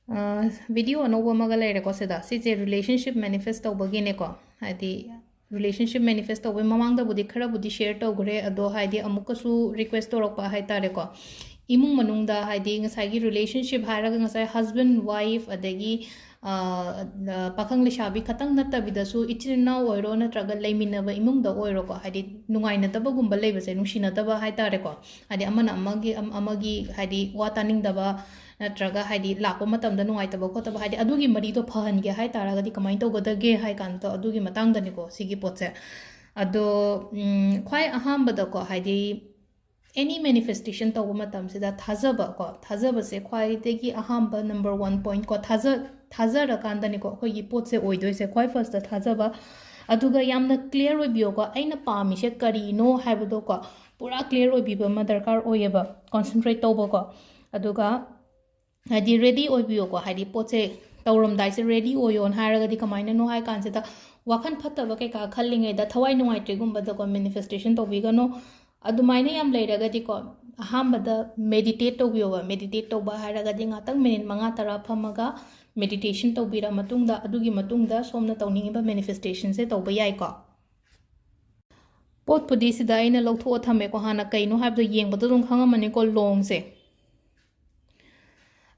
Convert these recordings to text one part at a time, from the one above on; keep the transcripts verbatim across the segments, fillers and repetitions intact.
Video ꯑꯅꯧꯕ ꯑꯃꯒ ꯂꯩꯔꯦꯀꯣ ꯁꯤꯗ꯫ ꯁꯤꯁꯦ ꯔꯤꯂꯦꯁꯟꯁꯤꯞ ꯃꯦꯅꯤꯐꯦꯁ ꯇꯧꯕꯒꯤꯅꯦꯀꯣ꯫ ꯍꯥꯏꯗꯤ ꯔꯤꯂꯦꯁꯟꯁꯤꯞ ꯃꯦꯅꯤꯐꯦꯁ ꯇꯧꯕꯒꯤ ꯃꯃꯥꯡꯗꯕꯨꯗꯤ ꯈꯔꯕꯨꯗꯤ ꯁꯤꯌꯔ ꯇꯧꯈ꯭ꯔꯦ, ꯑꯗꯣ ꯍꯥꯏꯗꯤ ꯑꯃꯨꯛꯀꯁꯨ ꯔꯤꯀ꯭ꯋꯦꯁ ꯇꯧꯔꯛꯄ ꯍꯥꯏꯇꯥꯔꯦꯀꯣ꯫ ꯏꯃꯨꯡ ꯃꯅꯨꯡꯗ ꯍꯥꯏꯗꯤ ꯉꯁꯥꯏꯒꯤ ꯔꯤꯂꯦꯁꯟꯁꯤꯞ ꯍꯥꯏꯔꯒ ꯉꯁꯥꯏ ꯍꯁꯕꯦꯟ ꯋꯥꯏꯐ ꯑꯗꯒꯤ, ꯑ, ꯑ, ꯄꯥꯈꯪ ꯂꯩꯁꯥꯕꯤ ꯈꯛꯇꯪ ꯅꯠꯇꯕꯤꯗꯁꯨ ꯏꯆꯤꯟ ꯏꯅꯥꯎ ꯑꯣꯏꯔꯣ ꯅꯠꯇ꯭ꯔꯒ ꯂꯩꯃꯤꯟꯅꯕ ꯏꯃꯨꯡꯗ ꯑꯣꯏꯔꯣꯀꯣ, ꯍꯥꯏꯗꯤ ꯅꯨꯡꯉꯥꯏꯅꯗꯕꯒꯨꯝꯕ ꯂꯩꯕꯁꯦ, ꯅꯨꯡꯁꯤꯅꯗꯕ ꯍꯥꯏꯇꯥꯔꯦꯀꯣ, ꯍꯥꯏꯗꯤ ꯑꯃꯅ ꯑꯃꯒꯤ, ꯑꯝ-, ꯑꯃꯒꯤ ꯍꯥꯏꯗꯤ ꯋꯥ ꯇꯥꯅꯤꯡꯗꯕ, ꯅꯠꯇ꯭ꯔꯒ ꯍꯥꯏꯗꯤ ꯂꯥꯛꯄ ꯃꯇꯝꯗ ꯅꯨꯡꯉꯥꯏꯇꯕ ꯈꯣꯠꯇꯕ, ꯍꯥꯏꯗꯤ ꯑꯗꯨꯒꯤ ꯃꯔꯤꯗꯣ ꯐꯍꯟꯒꯦ ꯍꯥꯏ ꯇꯥꯔꯒꯗꯤ ꯀꯃꯥꯏꯅ ꯇꯧꯒꯗꯒꯦ ꯍꯥꯏ ꯀꯥꯟꯗ ꯑꯗꯨꯒꯤ ꯃꯇꯥꯡꯗꯅꯤꯀꯣ ꯁꯤꯒꯤ ꯄꯣꯠꯁꯦ꯫ ꯑꯗꯣ, ꯎꯝ, ꯈ꯭ꯋꯥꯏ ꯑꯍꯥꯟꯕꯗꯀꯣ, ꯍꯥꯏꯗꯤ ꯑꯦꯅꯤ ꯃꯦꯅꯤꯐꯦꯁꯇꯦꯁꯟ ꯇꯧꯕ ꯃꯇꯝꯁꯤꯗ ꯊꯥꯖꯕ ꯀꯣ, ꯊꯥꯖꯕꯁꯦ ꯈ꯭ꯋꯥꯏꯗꯒꯤ ꯑꯍꯥꯟꯕ ꯅꯝꯕꯔ ꯋꯥꯟ ꯄꯣꯏꯟꯠ ꯀꯣ, ꯊꯥꯖ-, ꯊꯥꯖꯔꯀꯥꯟꯗꯅꯤꯀꯣ ꯑꯩꯈꯣꯏꯒꯤ ꯄꯣꯠꯁꯦ ꯑꯣꯏꯗꯣꯏꯁꯦ꯫ ꯈ꯭ꯋꯥꯏ ꯐꯥꯔꯁꯇ ꯊꯥꯖꯕ, ꯑꯗꯨꯒ ꯌꯥꯝꯅ ꯀ꯭ꯂꯤꯌꯥꯔ ꯑꯣꯏꯕꯤꯌꯣꯀꯣ, ꯑꯩꯅ ꯄꯥꯝꯃꯤꯁꯦ ꯀꯔꯤꯅꯣ ꯍꯥꯏꯕꯗꯣꯀꯣ, ꯄꯨꯔꯥ ꯀ꯭ꯂꯤꯌꯥꯔ ꯑꯣꯏꯕꯤꯕ ꯑꯃ ꯗꯔꯀꯥꯔ ꯑꯣꯏꯌꯦꯕ, ꯀꯣꯟꯁꯦꯟꯇ꯭ꯔꯦꯠ ꯇꯧꯕꯀꯣ꯫ ꯑꯗꯨꯒ ꯍꯥꯏꯗꯤ ꯔꯦꯗꯤ ꯑꯣꯏꯕꯤꯌꯣꯀꯣ, ꯍꯥꯏꯗꯤ ꯄꯣꯠꯁꯦ ꯇꯧꯔꯝꯗꯥꯏꯁꯦ ꯔꯦꯗꯤ ꯑꯣꯏꯌꯣꯅ ꯍꯥꯏꯔꯒꯗꯤ ꯀꯃꯥꯏꯅꯅꯣ ꯍꯥꯏ ꯀꯥꯟꯁꯤꯗ, ꯋꯥꯈꯜ ꯐꯠꯇꯕ ꯀꯩꯀꯥ ꯈꯜꯂꯤꯉꯩꯗ ꯊꯋꯥꯏ ꯅꯨꯡꯉꯥꯏꯇ꯭ꯔꯤꯒꯨꯝꯕꯗꯀꯣ ꯃꯦꯅꯤꯐꯦꯁꯇꯦꯁꯟ ꯇꯧꯕꯤꯒꯅꯨ꯫ ꯑꯗꯨꯃꯥꯏꯅ ꯌꯥꯝ ꯂꯩꯔꯒꯗꯤꯀꯣ, ꯑꯍꯥꯟꯕꯗ ꯃꯦꯗꯤꯇꯦꯠ ꯇꯧꯕꯤꯌꯣꯕ꯫ ꯃꯦꯗꯤꯇꯦꯠ ꯇꯧꯕ ꯍꯥꯏꯔꯒꯗꯤ ꯉꯥꯛꯇꯪ ꯃꯤꯅꯤꯠ ꯃꯉꯥ ꯇꯔꯥ ꯐꯝꯃꯒ ꯃꯦꯗꯤꯇꯦꯁꯟ ꯇꯧꯕꯤꯔ ꯃꯇꯨꯡꯗ, ꯑꯗꯨꯒꯤ ꯃꯇꯨꯡꯗ ꯁꯣꯝꯅ ꯇꯧꯅꯤꯡꯉꯤꯕ ꯃꯦꯅꯤꯐꯦꯁꯇꯦꯁꯟꯁꯦ ꯇꯧꯕ ꯌꯥꯏꯀꯣ꯫ ꯄꯣꯠꯄꯨꯗꯤ ꯁꯤꯗ ꯑꯩꯅ ꯂꯧꯊꯣꯛꯑ ꯊꯝꯃꯦꯀꯣ, ꯍꯥꯟꯅ ꯀꯩꯅꯣ ꯍꯥꯏꯕꯗꯣ ꯌꯦꯡꯕꯗ ꯑꯗꯨꯝ ꯈꯪꯉꯝꯃꯅꯤꯀꯣ, ꯂꯣꯡꯁꯦ꯫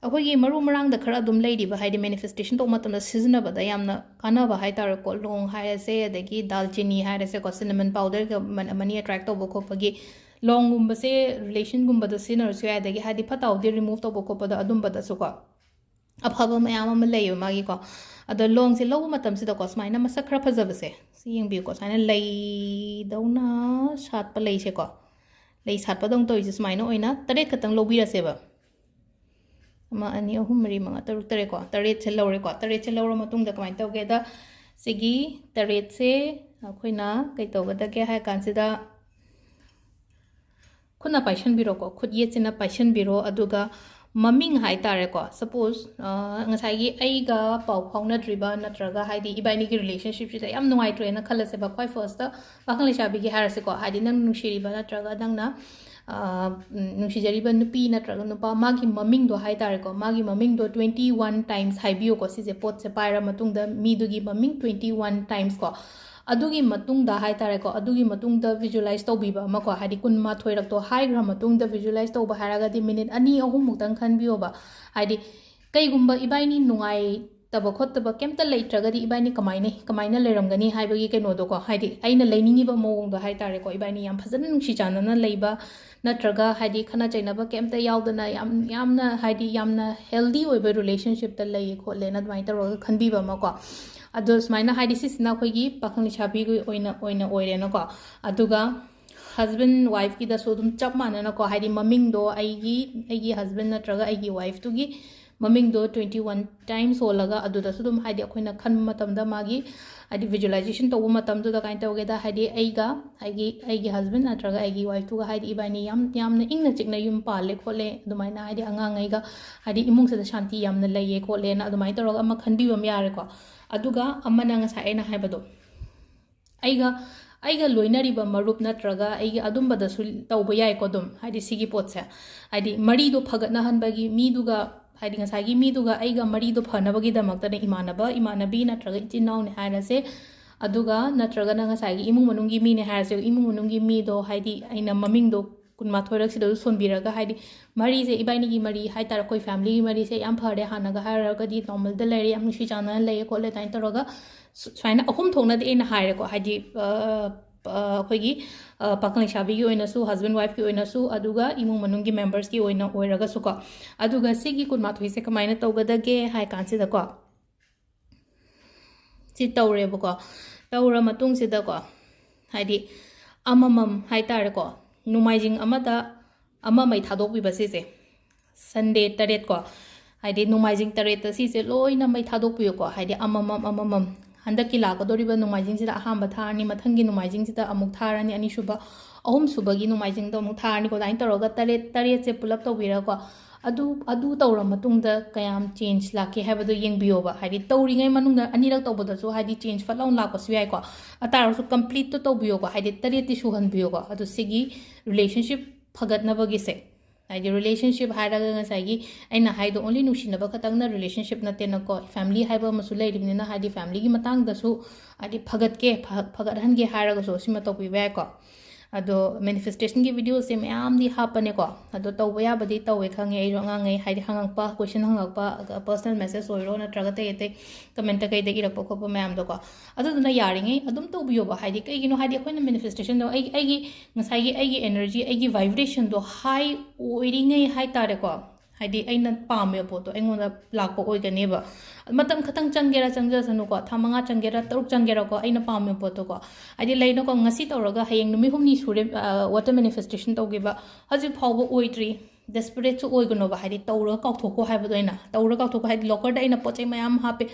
ꯑꯩꯈꯣꯏꯒꯤ ꯃꯔꯨ ꯃꯔꯥꯡꯗ ꯈꯔ ꯑꯗꯨꯝ ꯂꯩꯔꯤꯕ, ꯍꯥꯏꯗꯤ ꯃꯦꯅꯤꯐꯦꯁꯇꯦꯁꯟ ꯇꯧꯕ ꯃꯇꯝꯗ ꯁꯤꯖꯤꯟꯅꯕꯗ ꯌꯥꯝꯅ ꯀꯥꯟꯅꯕ ꯍꯥꯏꯇꯥꯔꯦꯀꯣ, ꯂꯣꯡ ꯍꯥꯏꯔꯁꯦ, ꯑꯗꯒꯤ ꯗꯥꯜꯆꯤꯅꯤ ꯍꯥꯏꯔꯁꯦꯀꯣ, ꯁꯤꯅꯃꯟ ꯄꯥꯎꯗꯔꯒ ꯃꯅꯤ ꯑꯦꯇ꯭ꯔꯦꯛ ꯇꯧꯕ ꯈꯣꯠꯄꯒꯤ꯫ ꯂꯣꯡꯒꯨꯝꯕꯁꯦ ꯔꯤꯂꯦꯁꯟꯒꯨꯝꯕꯗ ꯁꯤꯖꯤꯟꯅꯔꯁꯨ ꯌꯥꯏ, ꯑꯗꯒꯤ ꯍꯥꯏꯗꯤ ꯐꯠꯇ ꯍꯥꯎꯗꯤ ꯔꯤꯃꯨꯚ ꯇꯧꯕ ꯈꯣꯠꯄꯗ ꯑꯗꯨꯝꯕꯗꯁꯨꯀꯣ ꯑꯐꯕ ꯃꯌꯥꯝ ꯑꯃ ꯂꯩꯌꯦꯕ ꯃꯥꯒꯤꯀꯣ꯫ ꯑꯗꯣ ꯂꯣꯡꯁꯦ ꯂꯧꯕ ꯃꯇꯝꯁꯤꯗꯀꯣ ꯁꯨꯃꯥꯏꯅ ꯃꯁꯛ ꯈꯔ ꯐꯖꯕꯁꯦ ꯁꯤ ꯌꯦꯡꯕꯤꯌꯨꯀꯣ, ꯁꯨꯃꯥꯏꯅ ꯂꯩꯗꯧꯅ ꯁꯥꯠꯄ ꯂꯩꯁꯦꯀꯣ, ꯂꯩ ꯁꯥꯠꯄꯗꯧꯅ ꯇꯧꯔꯤꯁꯦ ꯁꯨꯃꯥꯏꯅ ꯑꯣꯏꯅ ꯇꯔꯦꯠ ꯈꯛꯇꯪ ꯂꯧꯕꯤꯔꯁꯦꯕ꯫ ꯑꯃ, ꯑꯅꯤ, ꯑꯍꯨꯝ, ꯃꯔꯤ, ꯃꯉꯥ, ꯇꯔꯨꯛ, ꯇꯔꯦꯠꯀꯣ, ꯇꯔꯦꯠꯁꯦ ꯂꯧꯔꯦꯀꯣ꯫ ꯇꯔꯦꯠꯁꯦ ꯂꯧꯔ ꯃꯇꯨꯡꯗ ꯀꯃꯥꯏꯅ ꯇꯧꯒꯦꯗ, ꯁꯤꯒꯤ ꯇꯔꯦꯠꯁꯦ ꯑꯩꯈꯣꯏꯅ ꯀꯩ ꯇꯧꯒꯗꯒꯦ ꯍꯥꯏ ꯀꯥꯟꯁꯤꯗ, ꯈꯨꯠꯅ ꯄꯥꯏꯁꯟꯕꯤꯔꯣꯀꯣ, ꯈꯨꯠ ꯌꯦꯠꯁꯤꯅ ꯄꯥꯏꯁꯟꯕꯤꯔꯣ꯫ ꯑꯗꯨꯒ ꯃꯃꯤꯡ ꯍꯥꯏ ꯇꯥꯔꯦꯀꯣ, ꯁꯄꯣꯁ ꯉꯁꯥꯏꯒꯤ ꯑꯩꯒ ꯄꯥꯎ ꯐꯥꯎꯅꯗ꯭ꯔꯤꯕ ꯅꯠꯇ꯭ꯔꯒ ꯍꯥꯏꯗꯤ ꯏꯕꯥꯏꯅꯤꯒꯤ ꯔꯤꯂꯦꯁꯟꯁꯤꯞꯁꯤꯗ ꯌꯥꯝ ꯅꯨꯡꯉꯥꯏꯇ꯭ꯔꯦꯅ ꯈꯜꯂꯁꯦꯕ꯫ ꯈ꯭ꯋꯥꯏ ꯐꯥꯔꯁꯇ ꯄꯥꯈꯪ ꯂꯩꯁꯥꯕꯤꯒꯤ ꯍꯥꯏꯔꯁꯤꯀꯣ, ꯍꯥꯏꯗꯤ ꯅꯪ ꯅꯨꯡꯁꯤꯔꯤꯕ ꯅꯠꯇ꯭ꯔꯒ ꯅꯪꯅ, ꯅꯨꯡꯁꯤꯖꯔꯤꯕ ꯅꯨꯄꯤ ꯅꯠꯇ꯭ꯔꯒ ꯅꯨꯄꯥ, ꯃꯥꯒꯤ ꯃꯃꯤꯡꯗꯣ ꯍꯥꯏ ꯇꯥꯔꯦꯀꯣ, ꯃꯥꯒꯤ ꯃꯃꯤꯡꯗꯣ twenty one times ꯍꯥꯏꯕꯤꯌꯨꯀꯣ꯫ ꯁꯤꯁꯦ ꯄꯣꯠꯁꯦ ꯄꯥꯏꯔ ꯃꯇꯨꯡꯗ ꯃꯤꯗꯨꯒꯤ ꯃꯃꯤꯡ twenty one times ꯀꯣ, ꯑꯗꯨꯒꯤ ꯃꯇꯨꯡꯗ ꯍꯥꯏ ꯇꯥꯔꯦꯀꯣ, ꯑꯗꯨꯒꯤ ꯃꯇꯨꯡꯗ visualize ꯇꯧꯕꯤꯕ ꯑꯃꯀꯣ, ꯍꯥꯏꯗꯤ ꯀꯨꯟꯃꯥꯊꯣꯏꯔꯛꯇꯣ ꯍꯥꯏꯈ꯭ꯔ ꯃꯇꯨꯡꯗ visualize ꯇꯧꯕ ꯍꯥꯏꯔꯒꯗꯤ ꯃꯤꯅꯤꯠ ꯑꯅꯤ ꯑꯍꯨꯝꯃꯨꯛꯇꯪ ꯈꯟꯕꯤꯌꯣꯕ꯫ ꯍꯥꯏꯗꯤ ꯀꯩꯒꯨꯝꯕ ꯏꯕꯥꯏꯅꯤ ꯅꯨꯡꯉꯥꯏꯇꯕ ꯈꯣꯠꯇꯕ ꯀꯩꯝꯇ ꯂꯩꯇ꯭ꯔꯒꯗꯤ ꯏꯕꯥꯏꯅꯤ ꯀꯃꯥꯏꯅ, ꯀꯃꯥꯏꯅ ꯂꯩꯔꯝꯒꯅꯤ ꯍꯥꯏꯕꯒꯤ ꯀꯩꯅꯣꯗꯣꯀꯣ, ꯍꯥꯏꯗꯤ ꯑꯩꯅ ꯂꯩꯅꯤꯡꯉꯤꯕ ꯃꯑꯣꯡꯗꯣ ꯍꯥꯏ ꯇꯥꯔꯦꯀꯣ, ꯏꯕꯥꯏꯅꯤ ꯌꯥꯝ ꯐꯖꯅ ꯅꯨꯡꯁꯤ ꯆꯥꯟꯅꯅ ꯂꯩꯕ ꯅꯠꯇ꯭ꯔꯒ ꯍꯥꯏꯗꯤ ꯈꯠꯅ ꯆꯩꯅꯕ ꯀꯩꯝꯇ ꯌꯥꯎꯗꯅ ꯌꯥꯝ, ꯌꯥꯝꯅ ꯍꯥꯏꯗꯤ ꯌꯥꯝꯅ healthy ꯑꯣꯏꯕ relationshipꯇ ꯂꯩꯌꯦ ꯈꯣꯠꯂꯦꯅ ꯑꯗꯨꯃꯥꯏꯅ ꯇꯧꯔꯒ ꯈꯟꯕꯤꯕ ꯑꯃꯀꯣ꯫ ꯑꯗꯣ ꯁꯨꯃꯥꯏꯅ ꯍꯥꯏꯗꯤ ꯁꯤꯁꯤꯅ ꯑꯩꯈꯣꯏꯒꯤ ꯄꯥꯈꯪ ꯂꯩꯁꯥꯕꯤꯒꯤ ꯑꯣꯏꯅ, ꯑꯣꯏꯅ ꯑꯣꯏꯔꯦꯅꯀꯣ꯫ ꯑꯗꯨꯒ husband wifeꯀꯤꯗꯁꯨ ꯑꯗꯨꯝ ꯆꯞ ꯃꯥꯟꯅꯅꯀꯣ, ꯍꯥꯏꯗꯤ ꯃꯃꯤꯡꯗꯣ ꯑꯩꯒꯤ, ꯑꯩꯒꯤ husband ꯅꯠꯇ꯭ꯔꯒ ꯑꯩꯒꯤ wifeꯇꯨꯒꯤ ꯃꯃꯤꯡꯗꯣ twenty one times ꯍꯣꯜꯂꯒ ꯑꯗꯨꯗꯁꯨ ꯑꯗꯨꯝ ꯍꯥꯏꯗꯤ ꯑꯩꯈꯣꯏꯅ ꯈꯟꯕ ꯃꯇꯝꯗ ꯃꯥꯒꯤ ꯍꯥꯏꯗꯤ visualization ꯇꯧꯕ ꯃꯇꯝꯗꯨꯗ ꯀꯃꯥꯏꯅ ꯇꯧꯒꯦꯗ, ꯍꯥꯏꯗꯤ ꯑꯩꯒ ꯑꯩꯒꯤ, ꯑꯩꯒꯤ husband ꯅꯠꯇ꯭ꯔꯒ ꯑꯩꯒꯤ wifeꯇꯨꯒ ꯍꯥꯏꯗꯤ ꯏꯕꯥꯅꯤ ꯌꯥꯝ, ꯌꯥꯝꯅ ꯏꯪꯅ ꯆꯤꯛꯅ ꯌꯨꯝ ꯄꯥꯜꯂꯦ ꯈꯣꯠꯂꯦ, ꯑꯗꯨꯃꯥꯏꯅ ꯍꯥꯏꯗꯤ ꯑꯉꯥꯡꯉꯩꯒ ꯍꯥꯏꯗꯤ ꯏꯃꯨꯡꯁꯤꯗ ꯁꯥꯟꯇꯤ ꯌꯥꯝꯅ ꯂꯩꯌꯦ ꯈꯣꯠꯂꯦꯅ ꯑꯗꯨꯃꯥꯏꯅ ꯇꯧꯔꯒ ꯑꯃ ꯈꯟꯕꯤꯕ ꯑꯃ ꯌꯥꯔꯦꯀꯣ꯫ ꯑꯗꯨꯒ ꯑꯃꯅ ꯉꯁꯥꯏ ꯑꯩꯅ ꯍꯥꯏꯕꯗꯣ, ꯑꯩꯒ, ꯑꯩꯒ ꯂꯣꯏꯅꯔꯤꯕ ꯃꯔꯨꯞ ꯅꯠꯇ꯭ꯔꯒ ꯑꯩꯒꯤ ꯑꯗꯨꯝꯕꯗꯁꯨ ꯇꯧꯕ ꯌꯥꯏꯀꯣ꯫ ꯑꯗꯨꯝ ꯍꯥꯏꯗꯤ ꯁꯤꯒꯤ ꯄꯣꯠꯁꯦ, ꯍꯥꯏꯗꯤ ꯃꯔꯤꯗꯣ ꯐꯒꯠꯅꯍꯟꯕꯒꯤ ꯃꯤꯗꯨꯒ, ꯍꯥꯏꯗꯤ ꯉꯁꯥꯏꯒꯤ ꯃꯤꯗꯨꯒ ꯑꯩꯒ ꯃꯔꯤꯗꯣ ꯐꯅꯕꯒꯤꯗꯃꯛꯇꯅꯦ, ꯏꯃꯥꯟꯅꯕ, ꯏꯃꯥꯟꯅꯕꯤ ꯅꯠꯇ꯭ꯔꯒ ꯏꯆꯤꯟ ꯏꯅꯥꯎꯅꯦ ꯍꯥꯏꯔꯁꯦ, ꯑꯗꯨꯒ ꯅꯠꯇ꯭ꯔꯒꯅ ꯉꯁꯥꯏꯒꯤ ꯏꯃꯨꯡ ꯃꯅꯨꯡꯒꯤ ꯃꯤꯅꯦ ꯍꯥꯏꯔꯁꯦ, ꯏꯃꯨꯡ ꯃꯅꯨꯡꯒꯤ ꯃꯤꯗꯣ ꯍꯥꯏꯗꯤ ꯑꯩꯅ ꯃꯃꯤꯡꯗꯣ ꯀꯨꯟꯃꯥꯊꯣꯏꯔꯛꯁꯤꯗꯁꯨ ꯁꯣꯟꯕꯤꯔꯒ, ꯍꯥꯏꯗꯤ ꯃꯔꯤꯁꯦ, ꯏꯕꯥꯏꯅꯤꯒꯤ ꯃꯔꯤ ꯍꯥꯏ ꯇꯥꯔꯦ, ꯑꯩꯈꯣꯏ familyꯒꯤ ꯃꯔꯤꯁꯦ ꯌꯥꯝ ꯐꯔꯦ, ꯍꯥꯟꯅꯒ ꯍꯥꯏꯔꯨꯔꯒꯗꯤ normalꯗ ꯂꯩꯔꯦ, ꯌꯥꯝ ꯅꯨꯡꯁꯤ ꯆꯥꯟꯅꯅ ꯂꯩꯌꯦ ꯈꯣꯠꯂꯦ ꯑꯗꯨꯃꯥꯏꯅ ꯇꯧꯔꯒ ꯁꯨ-, ꯁꯨꯃꯥꯏꯅ ꯑꯍꯨꯝ ꯊꯣꯛꯅꯗꯤ ꯑꯩꯅ ꯍꯥꯏꯔꯦꯀꯣ, ꯍꯥꯏꯗꯤ, ꯑ, ꯑ, ꯑꯩꯈꯣꯏꯒꯤ, ꯑ, ꯄꯥꯈꯪ ꯂꯩꯁꯥꯕꯤꯒꯤ ꯑꯣꯏꯅꯁꯨ, husband wifeꯀꯤ ꯑꯣꯏꯅꯁꯨ, ꯑꯗꯨꯒ ꯏꯃꯨꯡ ꯃꯅꯨꯡꯒꯤ membersꯀꯤ ꯑꯣꯏꯅ ꯑꯣꯏꯔꯒꯁꯨꯀꯣ꯫ ꯑꯗꯨꯒ ꯁꯤꯒꯤ ꯀꯨꯟꯃꯥꯊꯣꯏꯁꯦ ꯀꯃꯥꯏꯅ ꯇꯧꯒꯗꯒꯦ ꯍꯥꯏ ꯀꯥꯟꯁꯤꯗꯀꯣ, ꯁꯤ ꯇꯧꯔꯦꯕꯀꯣ꯫ ꯇꯧꯔ ꯃꯇꯨꯡꯁꯤꯗꯀꯣ, ꯍꯥꯏꯗꯤ ꯑꯃꯃꯝ ꯍꯥꯏ ꯇꯥꯔꯦꯀꯣ, ꯅꯣꯡꯃꯥꯏꯖꯤꯡ ꯑꯃꯗ ꯑꯃ ꯃꯩ ꯊꯥꯗꯣꯛꯄꯤꯕ ꯁꯤꯁꯦ꯫ Sunday ꯇꯔꯦꯠꯀꯣ, ꯍꯥꯏꯗꯤ ꯅꯣꯡꯃꯥꯏꯖꯤꯡ ꯇꯔꯦꯠꯇ ꯁꯤꯁꯦ ꯂꯣꯏꯅ ꯃꯩ ꯊꯥꯗꯣꯛꯄꯤꯌꯨꯀꯣ, ꯍꯥꯏꯗꯤ ꯑꯃꯃꯝ, ꯑꯃꯃꯝ꯫ ꯍꯟꯗꯛꯀꯤ ꯂꯥꯛꯀꯗꯧꯔꯤꯕ ꯅꯣꯡꯃꯥꯏꯖꯤꯡꯁꯤꯗ ꯑꯍꯥꯟꯕ ꯊꯥꯔꯅꯤ, ꯃꯊꯪꯒꯤ ꯅꯣꯡꯃꯥꯏꯖꯤꯡꯁꯤꯗ ꯑꯃꯨꯛ ꯊꯥꯔꯅꯤ, ꯑꯅꯤꯁꯨꯕ, ꯑꯍꯨꯝꯁꯨꯕꯒꯤ ꯅꯣꯡꯃꯥꯏꯖꯤꯡꯗꯣ ꯑꯃꯨꯛ ꯊꯥꯔꯅꯤꯀꯣ꯫ ꯑꯗꯨꯃꯥꯏꯅ ꯇꯧꯔꯒ ꯇꯔꯦꯠ, ꯇꯔꯦꯠꯁꯦ ꯄꯨꯂꯞ ꯇꯧꯕꯤꯔꯒꯀꯣ, ꯑꯗꯨ, ꯑꯗꯨ ꯇꯧꯔ ꯃꯇꯨꯡꯗ ꯀꯌꯥꯝ change ꯂꯥꯛꯀꯦ ꯍꯥꯏꯕꯗꯣ ꯌꯦꯡꯕꯤꯌꯣꯕ꯫ ꯍꯥꯏꯗꯤ ꯇꯧꯔꯤꯉꯩ ꯃꯅꯨꯡꯗ ꯑꯅꯤꯔꯛ ꯇꯧꯕꯗꯁꯨ ꯍꯥꯏꯗꯤ change ꯐꯠ ꯂꯥꯎꯅ ꯂꯥꯛꯄꯁꯨ ꯌꯥꯏꯀꯣ꯫ ꯑꯗꯨ ꯇꯥꯔꯒꯁꯨ completeꯇꯣ ꯇꯧꯕꯤꯌꯣꯀꯣ, ꯍꯥꯏꯗꯤ ꯇꯔꯦꯠꯇꯤ ꯁꯨꯍꯟꯕꯤꯌꯣꯀꯣ꯫ ꯑꯗꯨ ꯁꯤꯒꯤ relationship ꯐꯒꯠꯅꯕꯒꯤꯁꯦ, ꯍꯥꯏꯗꯤ relationship ꯍꯥꯏꯔꯒ ꯉꯁꯥꯏꯒꯤ ꯑꯩꯅ ꯍꯥꯏꯗꯣ only ꯅꯨꯡꯁꯤꯅꯕ ꯈꯛꯇꯪꯅ relationship ꯅꯠꯇꯦꯅꯀꯣ, family ꯍꯥꯏꯕ ꯑꯃꯁꯨ ꯂꯩꯔꯤꯕꯅꯤꯅ, ꯍꯥꯏꯗꯤ familyꯒꯤ ꯃꯇꯥꯡꯗꯁꯨ ꯍꯥꯏꯗꯤ ꯐꯒꯠꯀꯦ, ꯐ-, ꯐꯒꯠꯍꯟꯒꯦ ꯍꯥꯏꯔꯒꯁꯨ ꯁꯤꯃ ꯇꯧꯕꯤꯕ ꯌꯥꯏꯀꯣ꯫ ꯑꯗꯣ manifestationꯒꯤ videoꯁꯦ ꯃꯌꯥꯝꯗꯤ ꯍꯥꯞꯄꯅꯦꯀꯣ, ꯑꯗꯣ ꯇꯧꯕ ꯌꯥꯕꯗꯤ ꯇꯧꯋꯦ ꯈꯪꯉꯦ꯫ ꯑꯩꯁꯨ ꯑꯉꯥꯡꯉꯩ ꯍꯥꯏꯗꯤ ꯍꯪꯉꯛꯄ, question ꯍꯪꯉꯛꯄ, personal message ꯑꯣꯏꯔꯣ, ꯅꯠꯇ꯭ꯔꯒ ꯑꯇꯩ ꯑꯇꯩ commentꯇ ꯀꯩꯗ ꯏꯔꯛꯄ ꯈꯣꯠꯄ ꯃꯌꯥꯝꯗꯣꯀꯣ, ꯑꯗꯨꯗꯨꯅ ꯌꯥꯔꯤꯉꯩ ꯑꯗꯨꯝ ꯇꯧꯕꯤꯌꯣꯕ꯫ ꯍꯥꯏꯗꯤ ꯀꯩꯒꯤꯅꯣ ꯍꯥꯏꯗꯤ ꯑꯩꯈꯣꯏꯅ manifestationꯗꯣ ꯑꯩ, ꯑꯩꯒꯤ ꯉꯁꯥꯏꯒꯤ ꯑꯩꯒꯤ energy, ꯑꯩꯒꯤ vibrationꯗꯣ high ꯑꯣꯏꯔꯤꯉꯩ ꯍꯥꯏ ꯇꯥꯔꯦꯀꯣ, ꯍꯥꯏꯗꯤ ꯑꯩꯅ ꯄꯥꯝꯃꯤꯕ ꯄꯣꯠꯇꯣ ꯑꯩꯉꯣꯟꯗ ꯂꯥꯛꯄ ꯑꯣꯏꯒꯅꯦꯕ꯫ ꯃꯇꯝ ꯈꯇꯪ ꯆꯪꯒꯦꯔꯥ ꯆꯪꯖꯁꯅꯨꯀꯣ, ꯊꯥ ꯃꯉꯥ ꯆꯪꯒꯦꯔꯥ, ꯇꯔꯨꯛ ꯆꯪꯒꯦꯔꯥꯀꯣ, ꯑꯩꯅ ꯄꯥꯝꯃꯤꯕ ꯄꯣꯠꯇꯣꯀꯣ꯫ ꯍꯥꯏꯗꯤ ꯂꯩꯅꯀꯣ, ꯉꯁꯤ ꯇꯧꯔꯒ ꯍꯌꯦꯡ ꯅꯨꯃꯤꯠ ꯍꯨꯝꯅꯤ ꯁꯨꯔꯦ, ꯑ, water manifestation ꯇꯧꯈꯤꯕ, ꯍꯧꯖꯤꯛ ꯐꯥꯎꯕ ꯑꯣꯏꯗ꯭ꯔꯤ꯫ Desperateꯁꯨ ꯑꯣꯏꯒꯅꯣꯕ, ꯍꯥꯏꯗꯤ ꯇꯧꯔꯒ ꯀꯥꯎꯊꯣꯛꯈꯣ ꯍꯥꯏꯕꯗꯣ ꯑꯩꯅ꯫ ꯇꯧꯔꯒ ꯀꯥꯎꯊꯣꯛꯈꯣ ꯍꯥꯏꯗꯤ lockerꯗ ꯑꯩꯅ ꯄꯣꯠ ꯆꯩ ꯃꯌꯥꯝ ꯍꯥꯞꯄꯦ,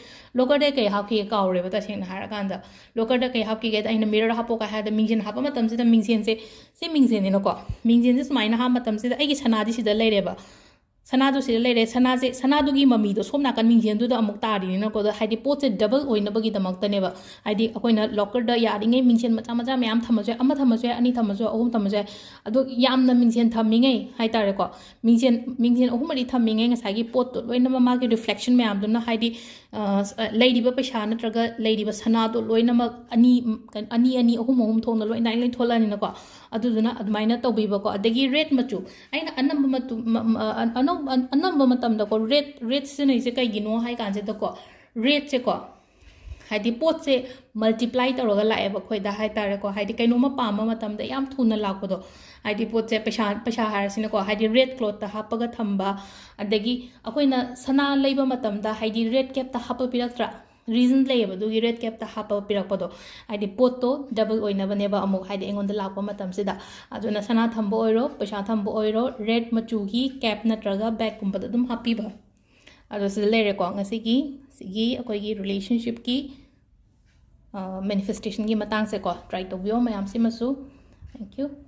lockerꯗ ꯀꯩ ꯍꯥꯞꯈꯤꯒꯦ ꯀꯥꯎꯔꯦꯕ ꯇꯁꯦꯡꯅ ꯍꯥꯏꯔꯀꯥꯟꯗ꯫ Lockerꯗ ꯀꯩ ꯍꯥꯞꯈꯤꯒꯦꯗ ꯑꯩꯅ mirror ꯍꯥꯞꯄꯣ ꯀꯥꯏ ꯍꯥꯏꯔꯗ ꯃꯤꯡꯖꯦꯜ ꯍꯥꯞꯄ ꯃꯇꯝꯁꯤꯗ ꯃꯤꯡꯖꯦꯜꯁꯦ, ꯁꯤ ꯃꯤꯡꯖꯦꯜꯅꯤꯅꯀꯣ, ꯃꯤꯡꯖꯦꯜꯁꯦ ꯁꯨꯃꯥꯏꯅ ꯍꯥꯞꯄ ꯃꯇꯝꯁꯤꯗ ꯑꯩꯒꯤ ꯁꯅꯥꯗꯤ ꯁꯤꯗ ꯂꯩꯔꯦꯕ꯫ ꯁꯅꯥꯗꯨ ꯁꯤꯗ ꯂꯩꯔꯦ, ꯁꯅꯥꯁꯦ, ꯁꯅꯥꯗꯨꯒꯤ ꯃꯃꯤꯗꯣ ꯁꯣꯝ ꯅꯥꯀꯟ ꯃꯤꯡꯖꯦꯜꯗꯨꯗ ꯑꯃꯨꯛ ꯇꯥꯔꯤꯅꯤꯅꯀꯣ꯫ ꯑꯗꯣ ꯍꯥꯏꯗꯤ ꯄꯣꯠꯁꯦ double ꯑꯣꯏꯅꯕꯒꯤꯗꯃꯛꯇꯅꯦꯕ꯫ ꯍꯥꯏꯗꯤ ꯑꯩꯈꯣꯏꯅ lockerꯗ ꯌꯥꯔꯤꯉꯩ ꯃꯤꯡꯖꯦꯜ ꯃꯆꯥ ꯃꯆꯥ ꯃꯌꯥꯝ ꯊꯝꯃꯁꯨ ꯌꯥꯏ, ꯑꯃ ꯊꯝꯃꯁꯨ ꯌꯥꯏ, ꯑꯅꯤ ꯊꯝꯃꯁꯨ ꯌꯥꯏ, ꯑꯍꯨꯝ ꯊꯝꯃꯁꯨ ꯌꯥꯏ꯫ ꯑꯗꯣ ꯌꯥꯝꯅ ꯃꯤꯡꯖꯦꯜ ꯊꯝꯃꯤꯉꯩ ꯍꯥꯏꯇꯥꯔꯦꯀꯣ, ꯃꯤꯡꯖꯦꯜ, ꯃꯤꯡꯖꯦꯜ ꯑꯍꯨꯝ ꯃꯔꯤ ꯊꯝꯃꯤꯉꯩ ꯉꯁꯥꯏꯒꯤ ꯄꯣꯠꯇꯣ ꯂꯣꯏꯅꯃꯛ ꯃꯥꯒꯤ reflection ꯃꯌꯥꯝꯗꯨꯅ ꯍꯥꯏꯗꯤ, ꯑ, ꯂꯩꯔꯤꯕ ꯄꯩꯁꯥ ꯅꯠꯇ꯭ꯔꯒ ꯂꯩꯔꯤꯕ ꯁꯅꯥꯗꯣ ꯂꯣꯏꯅꯃꯛ ꯑꯅꯤ, ꯑꯅꯤ, ꯑꯅꯤ, ꯑꯍꯨꯝ, ꯑꯍꯨꯝ ꯊꯣꯛꯅ ꯂꯣꯏ ꯅꯥꯏ ꯂꯣꯏ ꯊꯣꯛꯂꯛꯑꯅꯤꯅꯀꯣ꯫ ꯑꯗꯨꯗꯨꯅ ꯑꯗꯨꯃꯥꯏꯅ ꯇꯧꯕꯤꯕꯀꯣ꯫ ꯑꯗꯒꯤ red ꯃꯆꯨ, ꯑꯩꯅ ꯑꯅꯝꯕ ꯃꯇꯨ-, ꯃ-, ꯃ-, ꯑ-, ꯑꯅꯧ-, ꯑ-, ꯑꯅꯝꯕ ꯃꯇꯝꯗꯀꯣ red, red ꯁꯤꯖꯤꯟꯅꯩꯁꯦ ꯀꯩꯒꯤꯅꯣ ꯍꯥꯏ ꯀꯥꯟꯁꯤꯗꯀꯣ, redꯁꯦꯀꯣ, ꯍꯥꯏꯗꯤ ꯄꯣꯠꯁꯦ multiply ꯇꯧꯔꯒ ꯂꯥꯛꯑꯦꯕ ꯑꯩꯈꯣꯏꯗ ꯍꯥꯏ ꯇꯥꯔꯦꯀꯣ꯫ ꯍꯥꯏꯗꯤ ꯀꯩꯅꯣꯝꯃ ꯄꯥꯝꯕ ꯃꯇꯝꯗ ꯌꯥꯝ ꯊꯨꯅ ꯂꯥꯛꯄꯗꯣ, ꯍꯥꯏꯗꯤ ꯄꯣꯠꯁꯦ ꯄꯩꯁꯥ, ꯄꯩꯁꯥ ꯍꯥꯏꯔꯁꯤꯅꯀꯣ, ꯍꯥꯏꯗꯤ red clothꯇ ꯍꯥꯞꯄꯒ ꯊꯝꯕ, ꯑꯗꯒꯤ ꯑꯩꯈꯣꯏꯅ ꯁꯅꯥ ꯂꯩꯕ ꯃꯇꯝꯗ ꯍꯥꯏꯗꯤ red capꯇ ꯍꯥꯞꯄ ꯄꯤꯔꯛꯇ꯭ꯔꯥ? Reason ꯂꯩꯌꯦꯕ ꯑꯗꯨꯒꯤ red capꯇ ꯍꯥꯞꯄ ꯄꯤꯔꯛꯄꯗꯣ, ꯍꯥꯏꯗꯤ ꯄꯣꯠꯇꯣ double ꯑꯣꯏꯅꯕꯅꯦꯕ ꯑꯃꯨꯛ, ꯍꯥꯏꯗꯤ ꯑꯩꯉꯣꯟꯗ ꯂꯥꯛꯄ ꯃꯇꯝꯁꯤꯗ꯫ ꯑꯗꯨꯅ ꯁꯅꯥ ꯊꯝꯕ ꯑꯣꯏꯔꯣ, ꯄꯩꯁꯥ ꯊꯝꯕ ꯑꯣꯏꯔꯣ, red ꯃꯆꯨꯒꯤ cap ꯅꯠꯇ꯭ꯔꯒ bagꯀꯨꯝꯕꯗ ꯑꯗꯨꯝ ꯍꯥꯞꯄꯤꯕ꯫ ꯑꯗꯣ ꯁꯤꯗ ꯂꯩꯔꯦꯀꯣ, ꯉꯁꯤꯒꯤ, ꯁꯤꯒꯤ ꯑꯩꯈꯣꯏꯒꯤ relationshipꯀꯤ, ꯑ, manifestationꯒꯤ ꯃꯇꯥꯡꯁꯦꯀꯣ, try ꯇꯧꯕꯤꯌꯣ ꯃꯌꯥꯝꯁꯤꯃꯁꯨ꯫ Thank you꯫